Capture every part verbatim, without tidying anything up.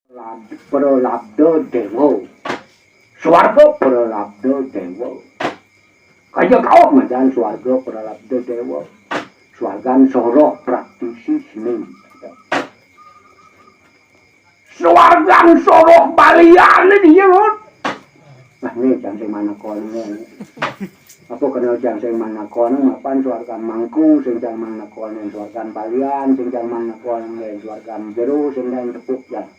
Lab-, pralabda dewa. Swarga pralabda dewa. Kaya kauh madan swarga pralabda dewa. Swargan soroh praktisi seni. Swargan soroh balian dia, Rut. Nah, ni jang sing manakon ni. Apa kena jang sing manakon mapan swargan mangku, sing jang manakon swargan balian, sing jang manakon swargan jero, sing jang tepuk jang.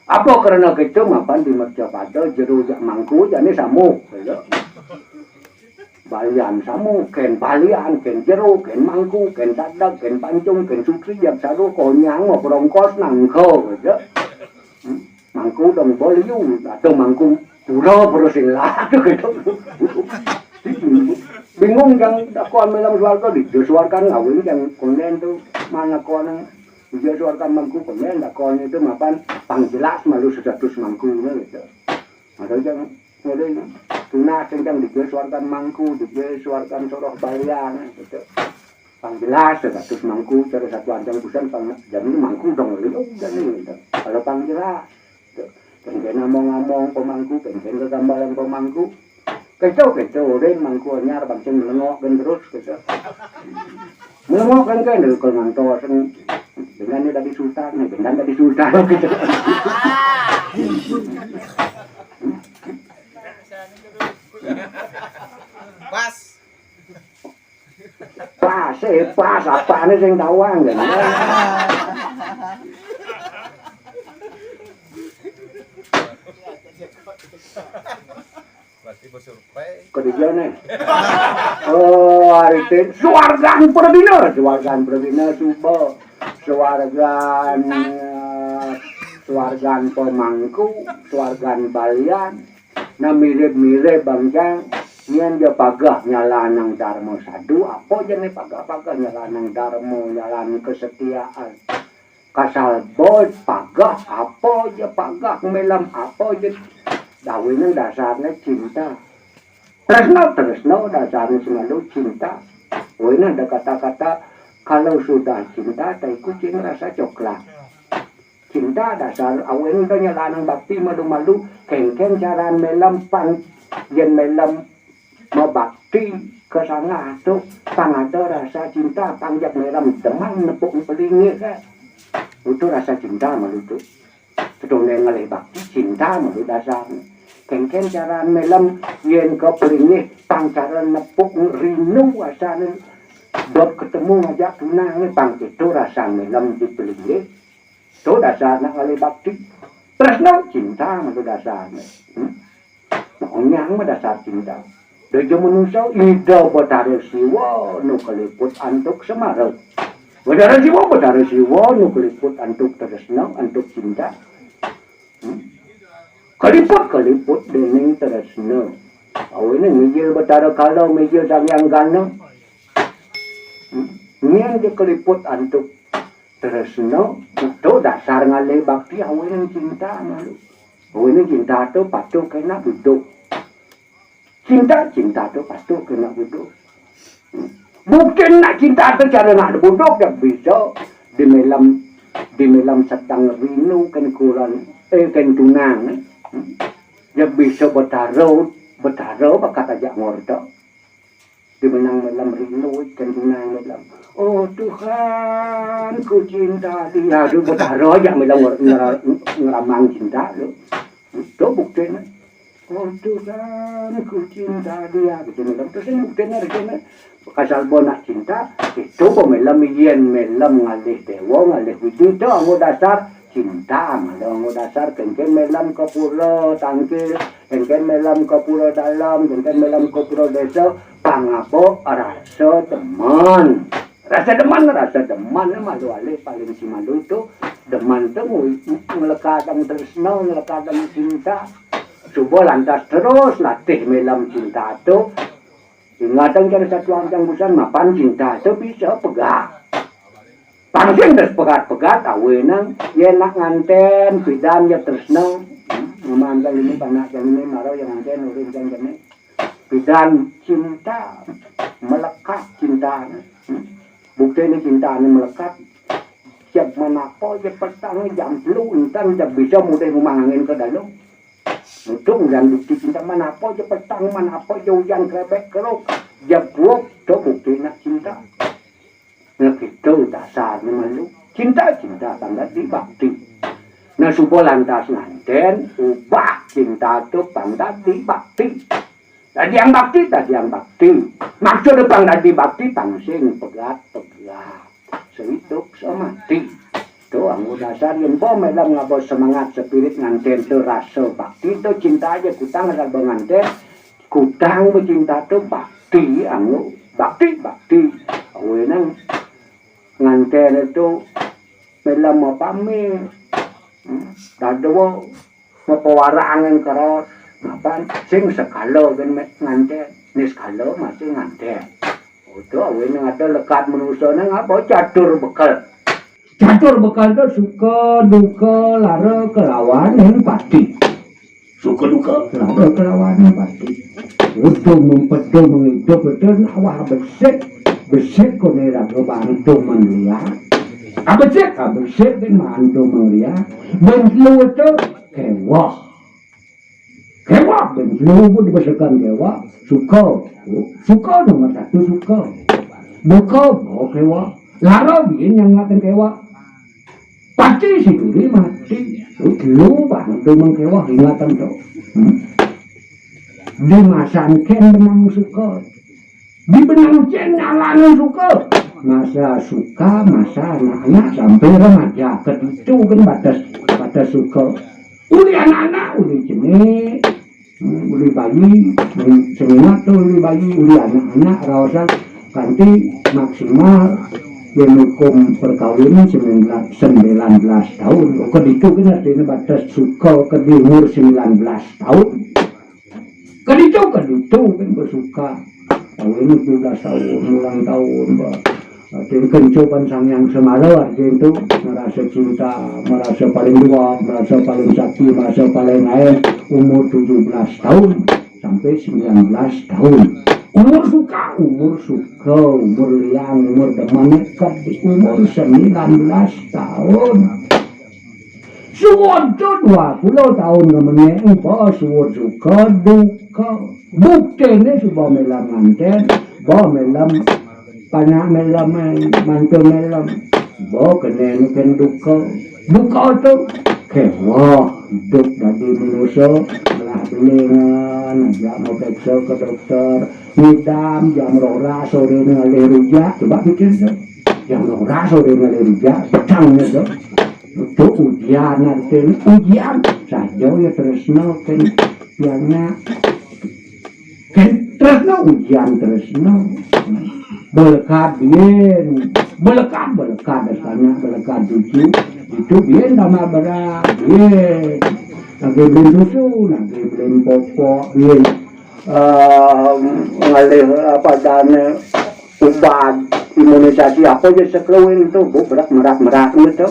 Apa karena kita mapan di mercapada jero jak mangku jane samu, gitu. Balian samu, ken balian, ken jero, ken mangku, ken tadag, ken pancung, ken sutri, jak saru, konyang, mau perongkos, nangko, gitu. Hmm? Mangku dong boliu, atau mangku pura, pura sing lah, gitu. Bingung jang dakoan melam swarga, di swarga ngawin jang konden tu, mana konen, di swarga mangku konden dakoan itu mapan pang jelas malu sedatus mangku ni, gitu. Ada jang, ada jang tunas jang di swarga mangku, di swarga soroh balian, gitu. Pang jelas sedatus mangku, cara satuan jang busan pang, jani mangku dong liu, jani, gitu. Kalau pang jelas, gitu. Kengkena ngomong-ngomong pemangku, kengkena gambaran pemangku. Keco, keco, orang mangku anyar bangsa melengok dan terus, gitu. Melengok kan kan, kalau ngantos, kan, dengan ni tadi sultan, ni dengan tadi sultan, gitu. Pas. Pas, eh, pas, apa ni sing tawang, kan? Berarti bos survei. Kedijone. Oh, ari ten suargan pradina, suargan pradina suba. Suargan, eh, suargan pemangku, suargan balian. Nah, mirip-mirip bangsa nyen ja pagah nyalanang dharma sadu, apa jane pagah-pagah nyalanang dharma, nyalanang kesetiaan. Kasal boy pagah, apa ja pagah, melem apa ja. Dawene dasarne cinta. Tresno, tresno dasarne semalu cinta. Wene ada kata-kata, kalau sudah cinta, tai kucing rasa coklat. Cinta dasar awen da nyelanang bakti malu-malu, kengken caran melem pang, yen melem mabakti ka sangah tu, pang ada rasa cinta, pang jak melem demen nepuk pelinggih, eh. Itu rasa cinta malu tu. Sedone ngalih bakti cinta malu dasarne. Kengken caran melem yen ka pelinggih, pang cara nepuk rindu asane. Dot ketemu ngajak tunangne, pang itu rasa melem di pelinggih. Tu dasar nak ngalih bakti. Tresno cinta malu dasarne. Hmm? Onyang mah dasar cinta. Deja manusa Ida Betara Siwa nu kaliput antuk Semara. Betara Siwa, Betara Siwa nu kaliput antuk tresna, antuk cinta. Hmm? Kaliput, kaliput dening tresna. Awene mijil Betara Kala, mijil Sang Hyang Gana. Hmm? Nyen dia kaliput antuk tresna, itu dasar ngalih bakti awene cinta malu. Awene cinta tu patuh kena buduk. Cinta, cinta tu patuh kena buduk. Hmm. Bukti nak cinta tu cara nak buduk dia bisa di melem, di melem sedang rindu ken kuran, eh, ken tunang, eh. Hmm. Dia bisa betara, betara bakat aja ngorta. Di menang melem rindu ken tunang melem. Oh Tuhan, ku cinta dia. Aduh, betara aja melem nger-, nger-, ngeramang cinta tu. Itu buktine. Oh Tuhan, ku cinta dia. Gitu melem. Terus ini buktine, buktine. Kasal bo nak cinta, itu bo melem, yen melem ngalih dewa, ngalih widi, itu anggo dasar cinta, malu anggo dasar kengken melem ka pura tangkil, kengken melem ka pura dalem, kengken melem ka pura desa, pang aba rasa demen. Rasa demen, rasa demen malu alih paling si malu tu, demen tu ngu-, ngelekadang tresna, ngelekadang cinta. Suba lantas terus latih melem cinta tu, Ingatang cara satu ancang busan mapan cinta tu bisa pegat. Pang sing terus pegat-pegat awenang, yen nak nganten pidan ya tresna. Hmm, mama ancang ini, panak ancang ini, mara yang nganten ulun ancang ini. Pidan cinta, melekat cinta. Hmm. Bukti ini cinta ini melekat. Jep menapa jep petang jam telu entan jep bisa mudih ngumang angin ka dalem. Untung ujan bukti cinta menapa jep petang, menapa jep ujan krebek keruk, jep kuuk, to bukti nak cinta. Nah, gitu dasarnya malu. Cinta, cinta pang dadi bakti. Nah, suba lantas nganten, ubah cinta to pang dadi bakti. Dadi yang bakti, dadi yang bakti. Maksud pang dadi bakti, pang sing pegat-pegat. Seidup semati. To, anggo dasar yen bo melem ngaba semangat spirit nganten to rasa bakti to cinta aja kutang asal bo nganten. Kutang becinta to bakti, anggo bakti, bakti. Awenang nganten to melem mapamit. Hmm, dadua mapawarangan keros. Mapan sing sekala gen me-, nganten. Niskala masih nganten. Utuh awenang ada lekad manusa nang apa catur bekel. Catur bekel to suka duka lara kelawan yang pati. Suka duka lara kelawan yang pati. Utuh mempedo mengidup itu nawah besik. Besik kone raga bantu mengliat. Abesik, abesik kan bantu mengliat. Ben telu to kewah. Kewah, ben telu pun dibesekan kewah. Suka. Suka nomor satu suka. Duka, oh kewah. Lara biyen yang ngaten kewah. Pati si duri mati. Lu bang tu mengkewah ingatan tu. Hmm? Di masa ken menang suka. Di benang ken nyalani suka. Masa suka, masa anak-anak sampai remaja. Keditu kan batas, batas suka. Uli anak-anak, uli jenik, hmm, uli bayi, hmm, semingat tu uli bayi, uli anak-anak raosan kanti maksimal yen hukum perkawinan sembilan belas, sembilan belas tahun. Oh, keditu kan artinya batas suka ke di umur sembilan belas tahun. Keditu, keditu kan bersuka. Tahun tujuh belas tahun, ulang tahun, bah. Artinya kencoban Sang Hyang Semara, artinya itu merasa cinta, merasa paling tua, merasa paling sakti, merasa paling air, umur tujuh belas tahun sampai sembilan belas tahun. Umur suka, umur suka, umur liang, umur demen, nekat di umur sembilan belas tahun. Suwud tu dua puluh tahun kemudian, engko suwud suka duka. Buktine suba melem nganten, ba melem panak melem, mantu melem. Ba kene nuken duka. Duka tu kewah idup dadi manusa, melah belingan, ajak mapeksa ke dokter, ngidam jam roras sore ngalih rujak. Coba pikir tu. Jam roras sore ngalih rujak, petang tu. Itu ujian artinya, ujian. Saja ya tresno kan piannya. Kan tresno ujian tresno. Belekat bien, belekat, belekat dasarnya, belekat cucu. Itu bien tambah berat, bien. Lagi belum susu, lagi belum popok, bien. Eh, ngalih apa dane ubat imunisasi apa je sekeluin tu, bu, berat merat-merat gitu.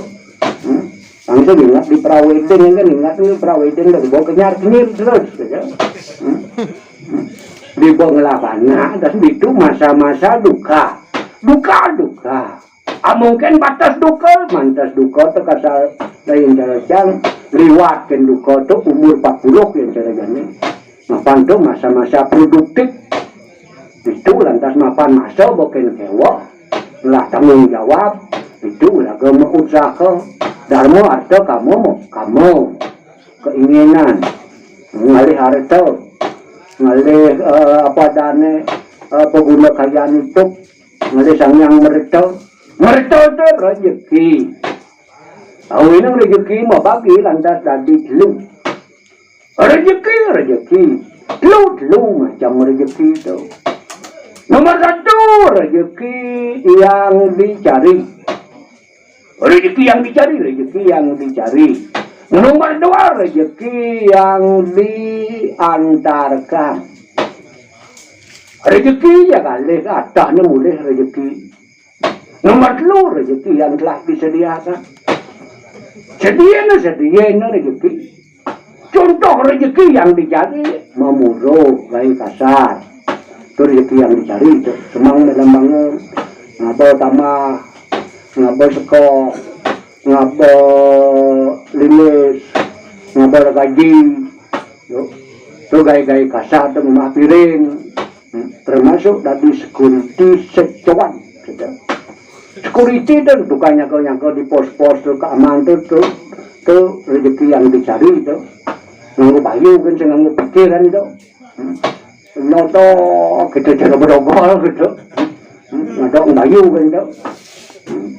Hmm? Langsung ingat di praweding, kan ingat di praweding dan bawa kenyar kenyir terus gitu. Hmm? Hmm. Di bawa ngelabana dan itu masa-masa duka. Duka, duka. Ah, mungkin batas duka, mantas duka tu kasal lain cara cang liwat kan duka tu umur empat puluh yang cara jani. Mapan tu masa-masa produktif. Itu lantas mapan masa bukan kewah. Lah tanggung jawab. Itu laga meusaha. Dharma arta kamu, kamu. Keinginan. Ngalih harta. Ngalih, eh, apa dane, eh, peguna kayaan itu. Ngalih sangyang merta. Merta tu rezeki. Awinang rezeki mabagi lantas dadi telu. Rezeki, rezeki. Telu, telu macam rezeki tu. Nomor satu, rezeki yang dicari. Rezeki yang dicari, rezeki yang dicari. Nomor dua, rezeki yang diantarkan. Rezeki ya kalih atah ni mulih rezeki. Nomor telu, rezeki yang telah disediakan. Sediana, sediana rezeki. Contoh rezeki yang dicari, mamuruk, gaya kasar. Itu rezeki yang dicari, itu. Semang dalam bangun, ngaba tambah, ngaba seko, ngaba limis, ngaba gaji, yo. To gaé-gaé kasar to ngumah piring. Hmm, termasuk dadi security secoan, gitu. Security dan tukang nyaga-nyaga di pos-pos to keamanan to, to, to rezeki yang dicari to. Nganggo bayu kan sing nganggo pikiran to. Hmm. Nyoto gitu cara berogol gitu. Hmm, ngadok bayu kan to. Hmm.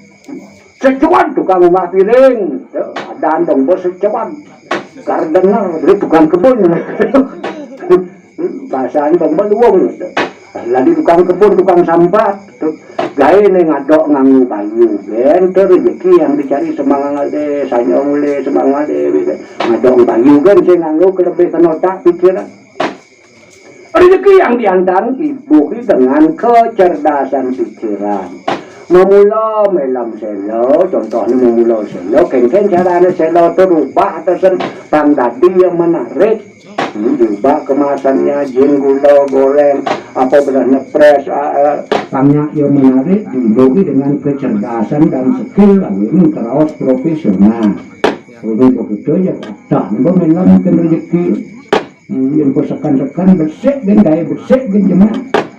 Secoan tukang ngumah piring, ya, ada dong bos secoan. Gardener, jadi tukang kebun. Bahasanya dong beluang. Lagi tukang kebun, tukang sampat. Tuh, gaé né ngadok nganggo bayu. Kan to rezeki yang dicari semangat deh, sanyong lé, semangat deh. Ngadok bayu kan saya nganggo kelebih kena otak pikiran. Rezeki yang diantar ibu dengan kecerdasan pikiran. Memula mélam selo, contohnya memula selo, kéngkén caranya selo to rubah atasan pang dadi yang menarik. Hmm, diubah kemasannya, jin gula goreng, apa belah ngepres, ah, ah, banyak yang menarik, diibuhi dengan kecerdasan dan skill, lalu ini terus profesional. Urung begitu ya, dah, nembok mélam mungkin rezeki. Hmm, yang bos sekan-sekan besik, kan gaya besik, kan jemak.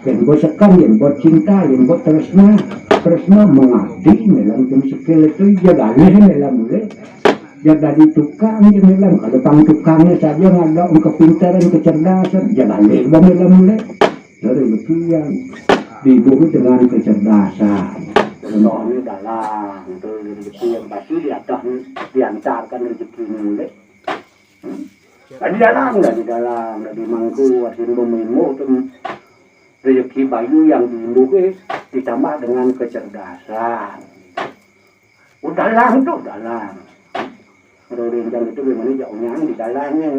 Yang bos sekan, yang bos cinta, yang bos tresna. Tresna mengabdi, mélam tim skill itu, ya galih mélam mulai. Ya dari tukang, ya mélam. Kalau pang tukangnya saja ngadok kepintaran, kecerdasan, ya galih, bang mélam mulai. Dari lebihan, dibunuh dengan kecerdasan. Contohnya dalam, itu rezeki yang pasti di atas, diantarkan rezeki mulai. Hmm? Dari dalam, dari dalam, dari mangku, hasil memilmu, itu rezeki bayu yang diimbuhi ditambah dengan kecerdasan. Oh, dalang to, dalang. Kalau rencang itu gimana, ya, onyang di dalangnya.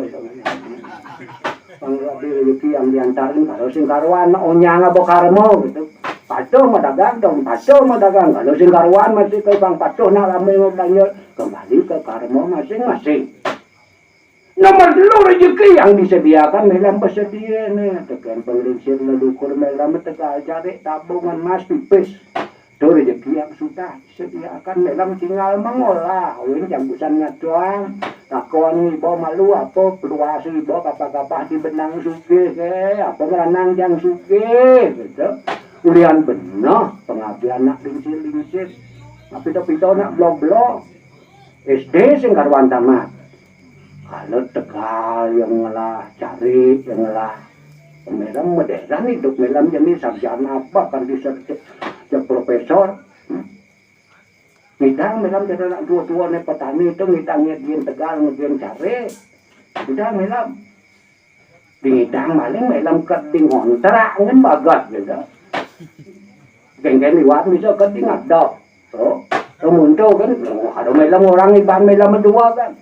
Pang rezeki yang diantarin, kalau sing karuan, onyang apa karma gitu. Patuh mah dagang dong, patuh mah dagang. Kalau sing karuan masih ke bang patuh, nak ramai mau belanja, kembali ke karma masing-masing. Nomor telu, rezeki yang disediakan mélam bersedia nih. Tekan penglingsir leluhur mélam tegal cari tabungan emas pipis. Itu rezeki yang sudah disediakan, mélam tinggal mengolah. Win jambusan ngatuang, takon ibu malu apa, peluas ibu kapah-kapah di benang sugih, eh, apa meranang jang sugih, gitu. Ulian bener, pengabdian nak lingsir-lingsir. Tapi pito-pito nak blog-blog. S D sing karuan tamat. Kalau tegal yang ngelah, cari yang ngelah. Mélam modern hidup, mélam jadi sarjana apa kan di ser-, ser-, profesor. Hmm. Ngidang mélam jadi anak dua-dua nih petani itu ngidang ngedian tegal, ngedian cari. Ngidang mélam. Dingidang maling mélam keding ngontrak ngen bagat gitu. Geng-geng liwat bisa keding ada. Tuh, tuh muncul kan, ada mélam orang iban mélam dua kan.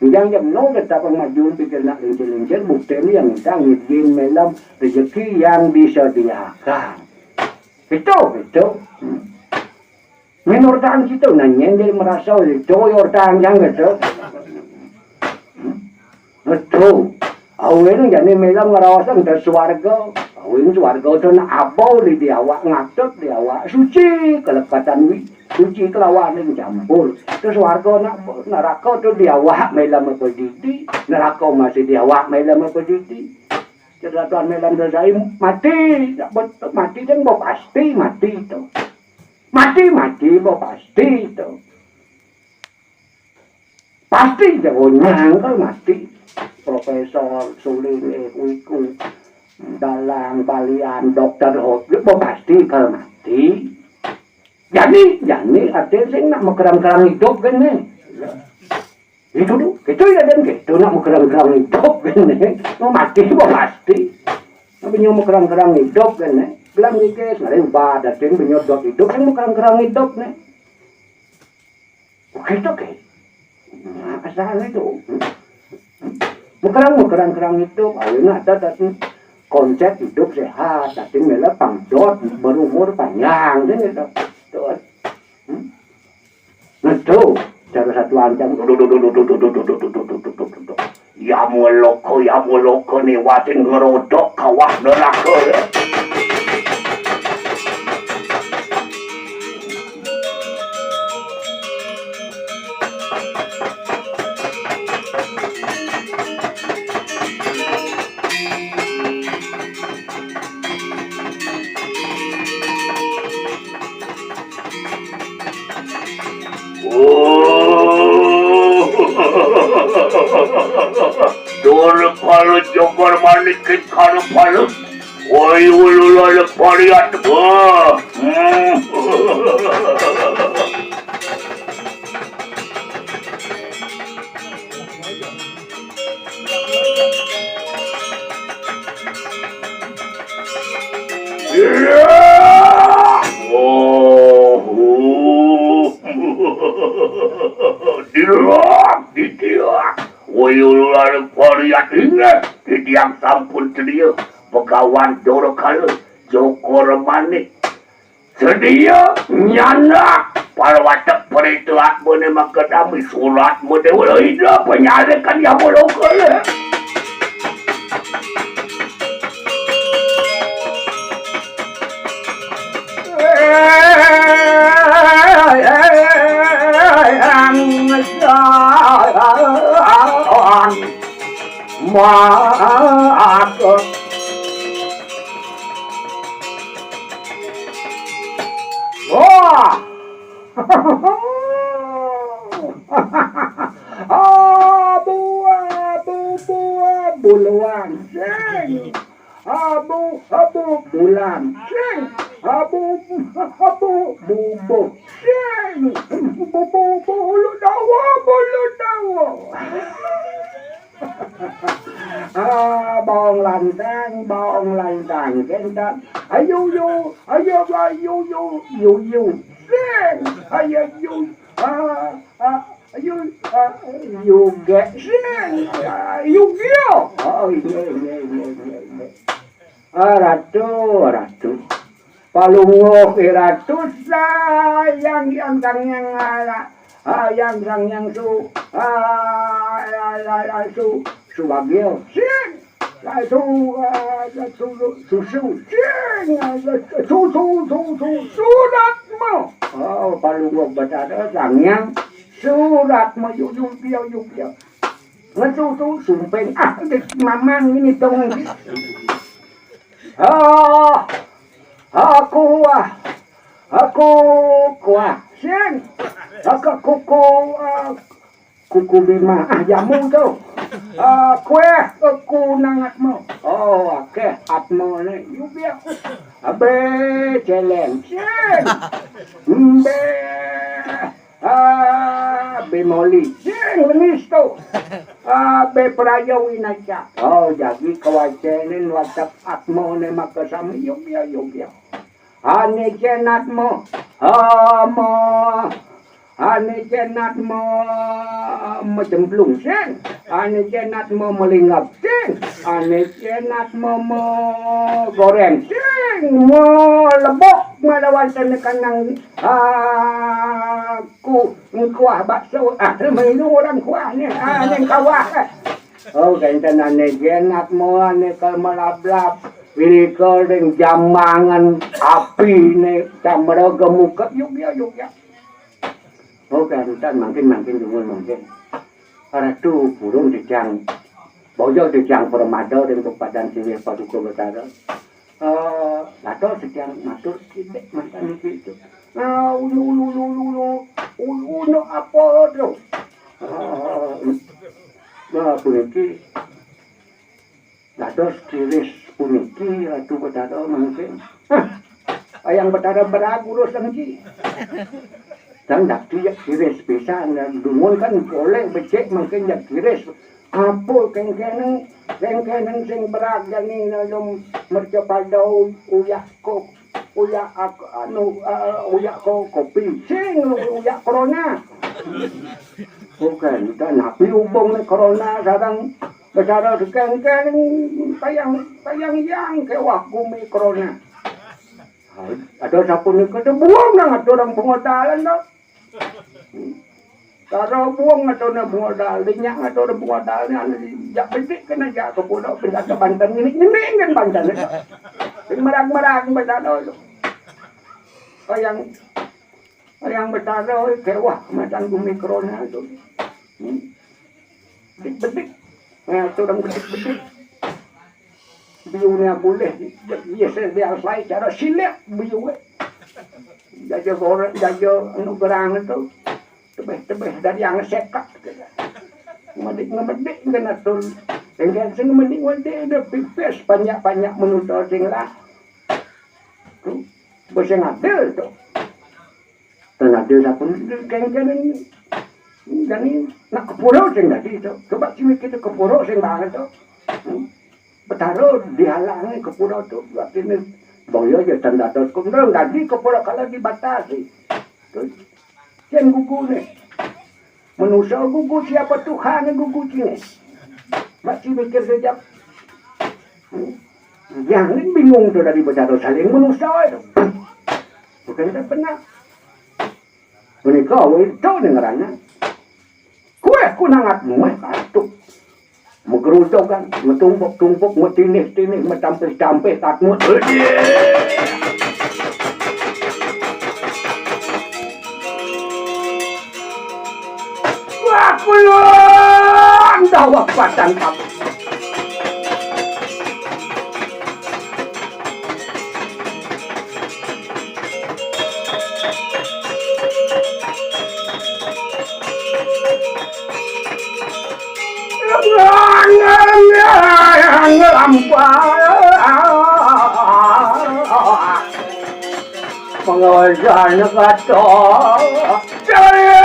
Yang jam no kita pemaju pikir nak lincir-lincir, bukti ini yang kita ngidin mélam rezeki yang disediakan. Itu, itu. Hmm. Menurut kita nanya jadi merasa itu orang yang gitu. Hmm. Betul. Awin jadi mélam ngerawasan ke swarga. Awin swarga itu nak abau di, di awak ngatut, di awak suci, kelekatan wi-, suci kelawan yang campur. Terus warga nak neraka tu di awak mélam apa didi, neraka masih di awak mélam apa didi. Cerita Tuhan mélam selesai mati, tak bet-, mati dan mau pasti mati itu. Mati, mati, mau pasti itu. Pasti jago nyangkel mati. Profesor, suling, eh, kuiku, dalang, balian, dokter, ho-, mau pasti kalau mati. Jadi, jadi artinya sing nak mekerang-kerang hidup kan nih. Itu tuh, itu ya dan gitu nak mekerang-kerang hidup kan nih. Mau mati, mau pasti. Tapi nyo mekerang-kerang hidup kan nih. Bilang gitu, sebenarnya ubah, datang menyodot hidup, yang mekerang-kerang hidup nih. Begitu, ke. Nah, asal itu. Mekerang, mekerang, kerang hidup. Ayo, nak, ada tadi konsep hidup sehat. Tadi mela pangdot, berumur panjang, kan gitu. Tuh. Hmm? Nah, tuh, cara satu ancam. Ya muloko, ya muloko, niwatin ngerodok kawah neraka, ya. Dur kala jagar manik kala pala. Woi ulula pariat. Wah. Hmm. Iya. Oh. Dilak, ditiak. Woi ulula pariat inggih. Titiang sampun sedia. Begawan Dorakala, Jokor Manik. Sedia nyandak para watek perintah atmane makadami surat modewala ida penyalikan yamaloka. Maka. Wah. Abu, abu, abu, abu, luang sing. Abu, abu, bulan sing. Abu, abu, bubu sing. Bubu, bulu dawa, bulu dawa. Ah, baong lantang, baong lantang, kentan. Ayu, yu, ayu, ayu, yu, yu, yu. Sing, ayu, yu, ah, ah, ayu, ah, yu, ge, sing, ah, yu, gio. Oh, iya, iya, iya, iya, iya. Ah, ratu, ratu. Palungguh iratu sayang yang sang yang ala, ah, yang sang yang su, ah, la, la, la, su, subagio. Sing. La, su, ah, la, su, su, susu. Sing. La, su, su, su, su, suratmu. Oh, palungguh Betara sang yang suratmu, yuk, yuk, yuk, yuk, yuk. Ngesusu sumping. Ah, mamang ini dong. Ah, aku, ah, aku kuah. Sing. Aku kuku, ah, kuku lima. Ah, jamu tu. Ah, kue, aku nangatmu. Oh, oke, atmu ni. Yuk, ya. Abe, celeng. Sing. Mbe. Ah, be moli. Sing, lenis tu. Ah, be prayo winaca. Oh, jagi kawacenin watak atmane makasami. Yuk, ya, yuk, ya. Ane cenatmu. Ah, mo. Ane cenatmu. Macemplung, sing. Ane cenatmu melinggap, sing. Ane cenatmu, mo goreng, sing. Mo lebok malawan tene kanang. Ah, ku, kuah bakso. Ah, menu orang kuah ni. Ah, ning kawah. Oh, kenten ane genat mo, ane ke melablab. Ini ke ring jamangan api ni, camera gemuka. Yuk, ya, yuk, ya. Oh, kenten mangkin, mangkin, dungun mangkin. Ratu burung titiang, boyo titiang permada ring padan sirih paduka Betara. Eh, dados titiang matur sithik mantan niki itu. Nah, ulu, ulu, ulu, ulu, ulu, ulu, no apa tu? Eh, nah, puniki dados tiris puniki, Ratu Betara mangkin. Hah, ayang Betara berag urus niki. Dan dakti ya tiris pisan, dan dungun kan boleh becik mangkin ya tiris. Apa kengkeneng, kengkeneng sing berag jani nalum mercapada u-, uyak ko, uyak ak-, anu, eh, uyak ko kopi, sing uyak corona. Bukan, dan napi hubung ni corona sareng Betara sekengkeneng tayang, tayang yang kewah gumi corona. Ada sapunika tu buang nang aturan bunga dalan tu. Karo buang atau na bunga dal, dinyak atau na bunga dal ni anu jak bedik kena jak ke pondok penjaga banten ini ini kan banten ni. Sing merang-merang banten tu. Kayang, kayang Betara kewah matan gumi corona tu. Hmm. Bedik-bedik. Nah, tu orang bedik-bedik. Biune boleh, iya, saya biar saya cara silik biu. Jaja goreng, jaja anu gerang tu. Tebih-tebih dari yang sekat. Ngemedik-ngemedik kena tun. Enggal sing ngemedik-ngemedik ada pipis banyak-banyak manusia sing lah. Tu, basa ngadil tu. Tengah dia sampun kengkenen. Jani nak kepuro sing dadi tu. Coba sing mikir tu kepuro sing banget tu. Hmm. Betara dihalangi kepuro tu. Artine boyo ya tanda dados kumdung dadi kepuro kalau dibatasi. Tu. Sing gugune. Manusia gugu siapa Tuhan gugu cine. Masih mikir saja. Hmm. Jangan bingung tu dari betara saling manusia tu. Bukan tak benar. Menika itu ni ngarannya. Kue ku nangat muat atuh. Megerudogan, metumpuk-tumpuk, metinih-tinih, metampih-tampih, katmut. Wah, kulon dawak batang kamu. Pengawasan kata. Saya.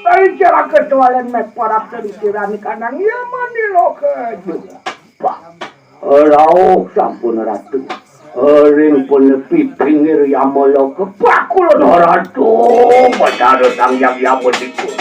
Ari cara ketualen mek parak selikiran kanang ya manilo ke. Pak. Rauh sampun Ratu. Ring penepi pinggir Yamala kepakulun Ratu. Betara Sang Hyang Yama dipun.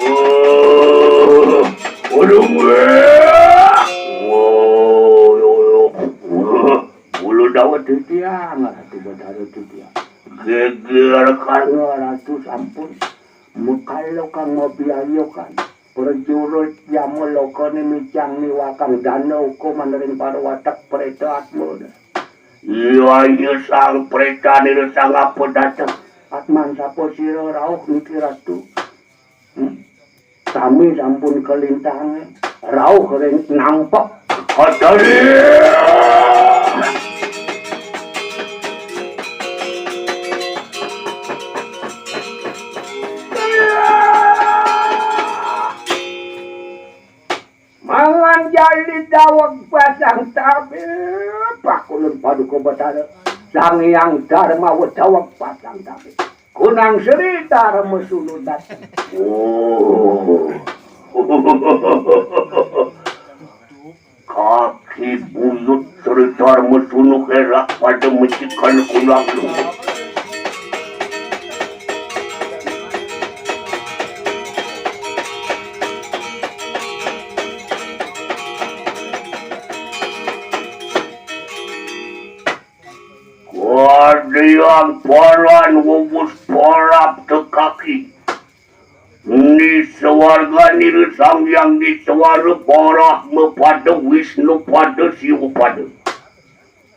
Wah, waduh, wah. Wah, wah, wah. Mula dawet titiang, Ratu Betara titiang. Geger karena Ratu sampun. Mekalo kang mabiayo kan. Prajurit Yama lokane micang niwakang dana hukuman ring para watek preta atma. Iya, iya, sang preta nira sang apa dateng. Atman sapa sira rauh niki Ratu? Hmm? Sami sampun kalintang rauh ring nampek. Kodari. Mangan jali daweg pasang tabe, pakulun paduka Betara. Sang Hyang Dharma wedaweg pasang tabe. Kunang Sri Dharma Sunu dateng. Oh. Kaki buyut Sri Dharma Sunu kerak pada mecikan kunang lu. Kadiang paran wewus parab tekaki. Ni swarga nira Sang Hyang Iswara Brahma pada Wisnu pada Siwa pada.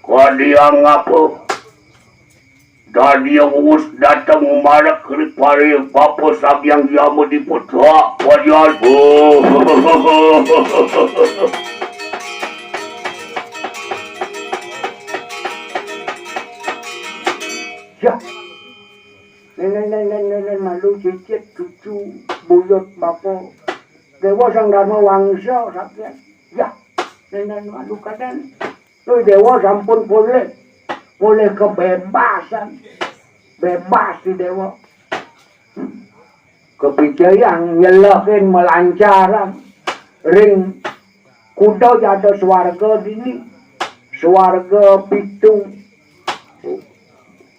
Kadiang apa? Dadi wus dateng marek ripare Bapa Sang Hyang Yama diputhak wayal. Ya. Nenen, nenen, nenen, malu cicit cucu buyut bapa. Dewa Sang Dharma Wangsa sapian. Ya. Nenen malu kaden. Lui Dewa sampun pulih. Pulih kebebasan. Bebas di Dewa. Hmm. Kepijayang nyelehin melancaran ring kuda jada swarga dini. Swarga pitu.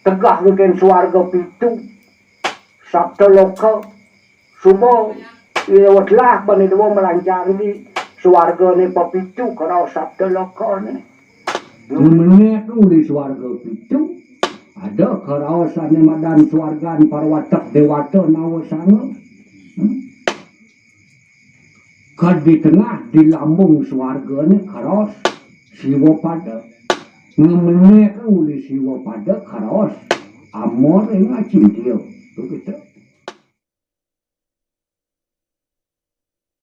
Tegah mungkin swarga pitu. Sapta loka. Suba iya wetlah bani dua melancar di swargane pepitu karo sapta lokane. Ngemenek uli swarga pitu, ada karo sane madan swargan parwatek dewata nawa sanga. Hmm? Ka di tengah di lambung swargane karo Siwa pada. Ngemenek uli Siwa pada karo amor ing acintia. Tu kita.